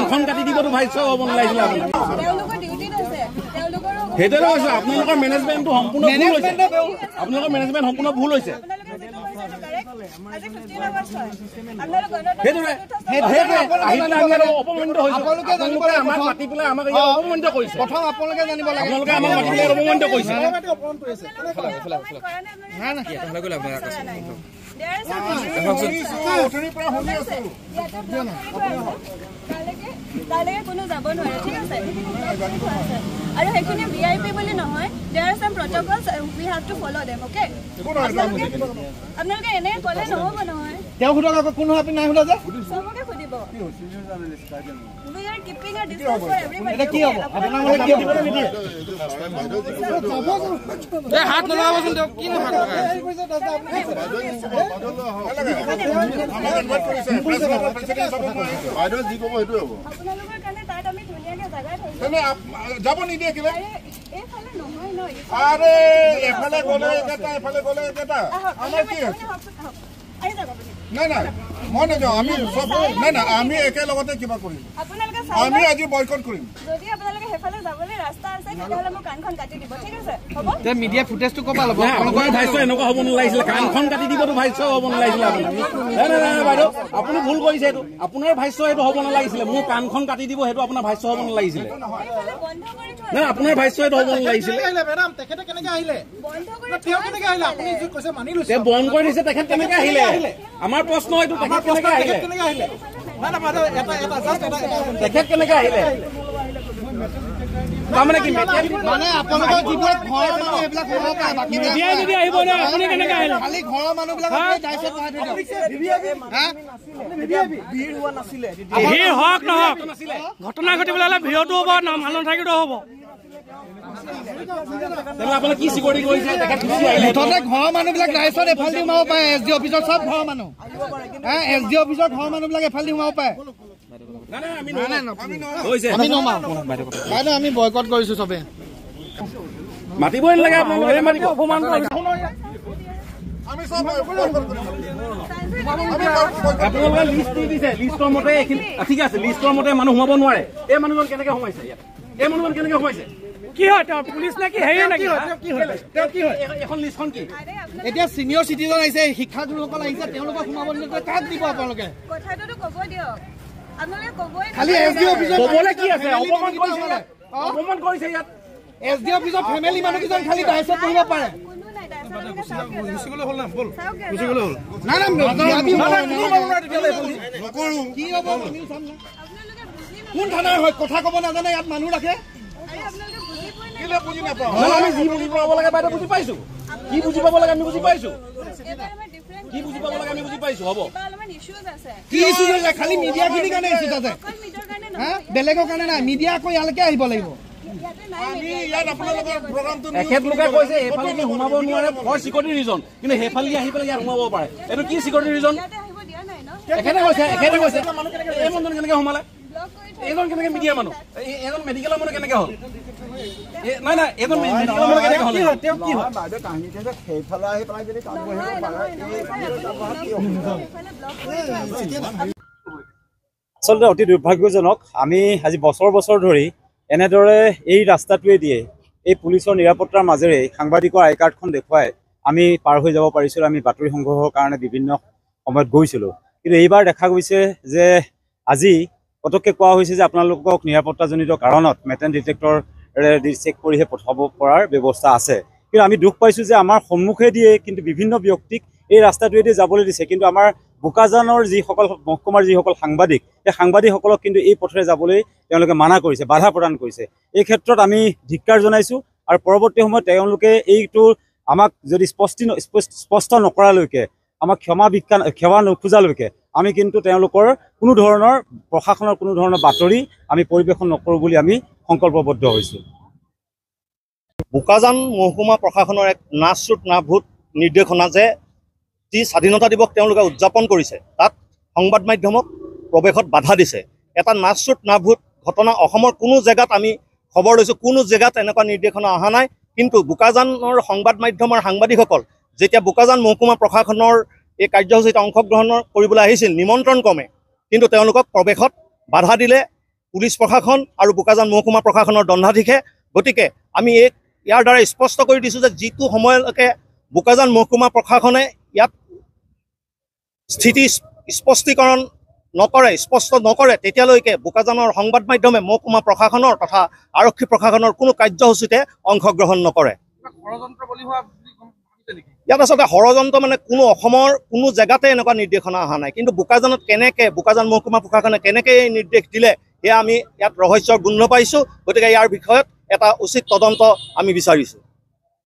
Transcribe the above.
কাণখন কাটি দিবতো ভাষ্য হ'ব নালাগিছিলে আপোনাৰ। সেইটোৱে কৈছো, আপোনালোকৰ মেনেজমেণ্টটো সম্পূৰ্ণ ভুল হৈছে। আপোনালোকৰ মেনেজমেণ্ট সম্পূৰ্ণ ভুল হৈছে। সেইটোৱে আহি পেলাই আমি অপমানিত হৈছো। আপোনালোকে আমাক মাতি পেলাই আমাক অপমানিত কৰিছে। প্ৰথম আপোনালোকে জানিব লাগে, আপোনালোকে আমাক মাতি পেলাই অপমানিত কৰিছে। তালৈকে কোনো যাব নোৱাৰে, ঠিক আছে? আৰু সেইখিনি ভি আই পি বুলি নহয়, there are some protocols, we have to follow them, okay? আপোনালোকে এনে ক'লে নহ'ব নহয়। তেওঁ সোধক আকৌ, কোন হয় আপুনি নাই সোধা যে? চবকে সুধিব। We are keeping a distance for everybody. এটা কি হ'ব আপোনাৰ মতে? কি হ'ব? এই হাত নলগাবচোন তেওঁক, কিনো হাত লগাই? আপোনালোকৰ কাৰণে তাত আমি ধুনীয়াকে জাগা থৈছো। যাব নিদিয়ে কিবা? এইফালে নহয় ন। আৰে এফালে গ'লে একেটা, এফালে গ'লে একেটা। আমাৰ কি আছে? আহি যাব আপুনি। নাই নাই, মই নাযাওঁ। আমি চব নাই নাই, আমি একেলগতে কিবা কৰিম। আমি আজি বয়কট কৰিম। যদি আপোনালোকে সেইফালে যাবলৈ ৰাস্তা আছে তেতিয়াহ'লে মোৰ কাণখন কাটি দিব, ঠিক আছে? হ'ব। তে মিডিয়া ফুটেজটো ক'ৰ পৰা ল'ব? আপোনাৰ ভাষ্য এনেকুৱা হ'ব নালাগিছিলে। কাণখন কাটি দিবতো ভাষ্য হ'ব নালাগিছিলে আপোনাৰ। নাই নাই নাই বাইদেউ, আপুনি ভুল কৰিছে। এইটো আপোনাৰ ভাষ্য, এইটো হ'ব নালাগিছিলে। মোৰ কাণখন কাটি দিব, সেইটো আপোনাৰ ভাষ্য হ'ব নালাগিছিলে। নাই, আপোনাৰ ভাষ্য এইটো হ'ব নালাগিছিলে। তেখেতে কেনেকে আহিলে? তেওঁ বন্ধ কৰি দিছে, তেখেত কেনেকে আহিলে? আমাৰ প্ৰশ্ন এইটো, তেখেত কেনেকে আহিলে? তেখেত কেনেকে আহিলে? তাৰমানে কি মানে আপোনালোকৰ যিবিলাক ঘৰৰ মানুহ সেইবিলাক সোমাব পাৰে, বাকী মিডিয়াই যদি আহিব নোৱাৰে আপুনি কেনেকে আহিলে? খালি ঘৰৰ মানুহবিলাক দায়িত্ব পঠাই থৈ দিয়ক। ভিৰ হওক নহওক, ঘটনা ঘটিবলৈ হ'লে ভিৰতো হ'ব, মানুহ নাথাকিলেও হ'ব। মুঠতে ঘৰৰ মানুহবিলাক ৰাইজত এফাল দি সোমাব পাৰে। এছ ডি অফিচৰ চব ঘৰৰ মানুহ, এছ ডি অফিচৰ ঘৰৰ মানুহবিলাক এফাল দি সোমাব পাৰে। আমি নমাও বাইদেউ, আমি বয়কট কৰিছো। চবে মাতিবই নালাগে আপোনালোকে, মাতিব। আপোনালোকে লিষ্ট দি দিছে, লিষ্টৰ মতে এইখিনি ঠিক আছে। লিষ্টৰ মতে মানুহ সোমাব নোৱাৰে। এই মানুহজন কেনেকে সোমাইছে ইয়াত? এই মানুহজন কেনেকে সোমাইছে? কি হয় তেওঁ? পুলিচ নে কি? হেৰি নেকি? তেওঁ কি হয়? এখন লিষ্টখন কি? এতিয়া চিনিয়ৰ চিটিজেন আহিছে, শিক্ষাগুৰুসকল আহিছে, তেওঁলোকক সোমাব দিলে কাক দিব আপোনালোকে? কথাটোতো ক'ব দিয়ক, আপোনালোকে ক'বই। খালি এছ ডি অফিচত ক'বলৈ কি আছে? অপমান কৰিছে, অপমান কৰিছে ইয়াত। এছ ডি অফিচৰ ফেমিলি মানুহকেইজন খালি দায়িত্বত বহিব পাৰে। কোন থানাৰ হয় কথা ক'ব নাজানে, ইয়াত মানুহ ৰাখে। আমি যি বুজি পাব লাগে বাইদেউ বুজি পাইছো। কি বুজি পাব লাগে আমি বুজি পাইছো। কি বুজি পাব লাগে আমি বুজি পাইছো। হ'ব, কি ইছ্যুজ আছে? খালি মিডিয়াখিনিৰ কাৰণে ইছ্যুজ আছে, বেলেগৰ কাৰণে নাই। মিডিয়া আকৌ ইয়ালৈকে আহিব লাগিব। এখেতলোকে কৈছে এইফালে সোমাব নোৱাৰে ফৰ চিকিউৰিটি ৰিজন, কিন্তু সেইফালে আহি পেলাই ইয়াত সোমাব পাৰে। এইটো কি চিকিউৰিটি ৰিজন? এখেতে কৈছে, এখেতে কৈছে। এই মানুহজন কেনেকে সোমালে? এইজন কেনেকে মিডিয়া মানুহ? এইজন মেডিকেলৰ মানুহ কেনেকে হ'ল? নাই নাই, এইজন মেডিকেলৰ মানুহ কেনেকে হ'ল? তেওঁ কি হয়? আচলতে অতি দুৰ্ভাগ্যজনক, আমি আজি বছৰ বছৰ ধৰি এনেদৰে এই ৰাস্তাটোৱে দিয়ে এই পুলিচৰ নিৰাপত্তাৰ মাজেৰে সাংবাদিকৰ আই কাৰ্ডখন দেখুৱাই আমি পাৰ হৈ যাব পাৰিছিলোঁ। আমি বাতৰি সংগ্ৰহৰ কাৰণে বিভিন্ন সময়ত গৈছিলোঁ, কিন্তু এইবাৰ দেখা গৈছে যে আজি পটককৈ কোৱা হৈছে যে আপোনালোকক নিৰাপত্তাজনিত কাৰণত মেটেল ডিটেক্টৰেৰে চেক কৰিহে পঠাব পৰাৰ ব্যৱস্থা আছে। কিন্তু আমি দুখ পাইছোঁ যে আমাৰ সন্মুখে দিয়ে কিন্তু বিভিন্ন ব্যক্তিক এই ৰাস্তাটোৱেদি যাবলৈ দিছে, কিন্তু আমাৰ বোকাজানৰ যিসকল মহকুমাৰ যিসকল সাংবাদিক, সেই সাংবাদিকসকলক কিন্তু এই পথেৰে যাবলৈ তেওঁলোকে মানা কৰিছে, বাধা প্ৰদান কৰিছে। এই ক্ষেত্ৰত আমি ধিক্কাৰ জনাইছোঁ আৰু পৰৱৰ্তী সময়ত তেওঁলোকে এইটো আমাক যদি স্পষ্ট নকৰালৈকে, আমাক ক্ষমা নোখোজালৈকে আমি কিন্তু তেওঁলোকৰ কোনো ধৰণৰ প্ৰশাসনৰ কোনো ধৰণৰ বাতৰি আমি পৰিৱেশন নকৰোঁ বুলি আমি সংকল্পবদ্ধ হৈছোঁ। বোকাজান মহকুমা প্ৰশাসনৰ এক নাচৰুত নাভূত নিৰ্দেশনা যে যি স্বাধীনতা দিৱস তেওঁলোকে উদযাপন কৰিছে তাত সংবাদ মাধ্যমক প্ৰৱেশত বাধা দিছে। এটা নাচৰুত নাভূত ঘটনা। অসমৰ কোনো জেগাত আমি খবৰ লৈছোঁ, কোনো জেগাত এনেকুৱা নিৰ্দেশনা অহা নাই। কিন্তু বোকাজানৰ সংবাদ মাধ্যমৰ সাংবাদিকসকল যেতিয়া বোকাজান মহকুমা প্ৰশাসনৰ এই কাৰ্যসূচীত অংশগ্ৰহণ কৰিবলৈ আহিছিল নিমন্ত্ৰণ ক্ৰমে, কিন্তু তেওঁলোকক প্ৰৱেশত বাধা দিলে পুলিচ প্ৰশাসন আৰু বোকাজান মহকুমা প্ৰশাসনৰ দণ্ডাধীশে। গতিকে আমি ইয়াৰ দ্বাৰা স্পষ্ট কৰি দিছোঁ যে যিটো সময়লৈকে বোকাজান মহকুমা প্ৰশাসনে ইয়াত স্থিতি স্পষ্টীকৰণ নকৰে, স্পষ্ট নকৰে, তেতিয়ালৈকে বোকাজানৰ সংবাদ মাধ্যমে মহকুমা প্ৰশাসনৰ তথা আৰক্ষী প্ৰশাসনৰ কোনো কাৰ্যসূচীতে অংশগ্ৰহণ নকৰে। ইয়াত আচলতে ষড়যন্ত্ৰ মানে কোনো অসমৰ কোনো জেগাতে এনেকুৱা নিৰ্দেশনা অহা নাই, কিন্তু বোকাজানত কেনেকৈ বোকাজান মহকুমা প্ৰশাসনে কেনেকৈ এই নিৰ্দেশ দিলে সেয়া আমি ইয়াত ৰহস্যৰ গোন্ধ পাইছোঁ। গতিকে ইয়াৰ বিষয়ত এটা উচিত তদন্ত আমি বিচাৰিছোঁ।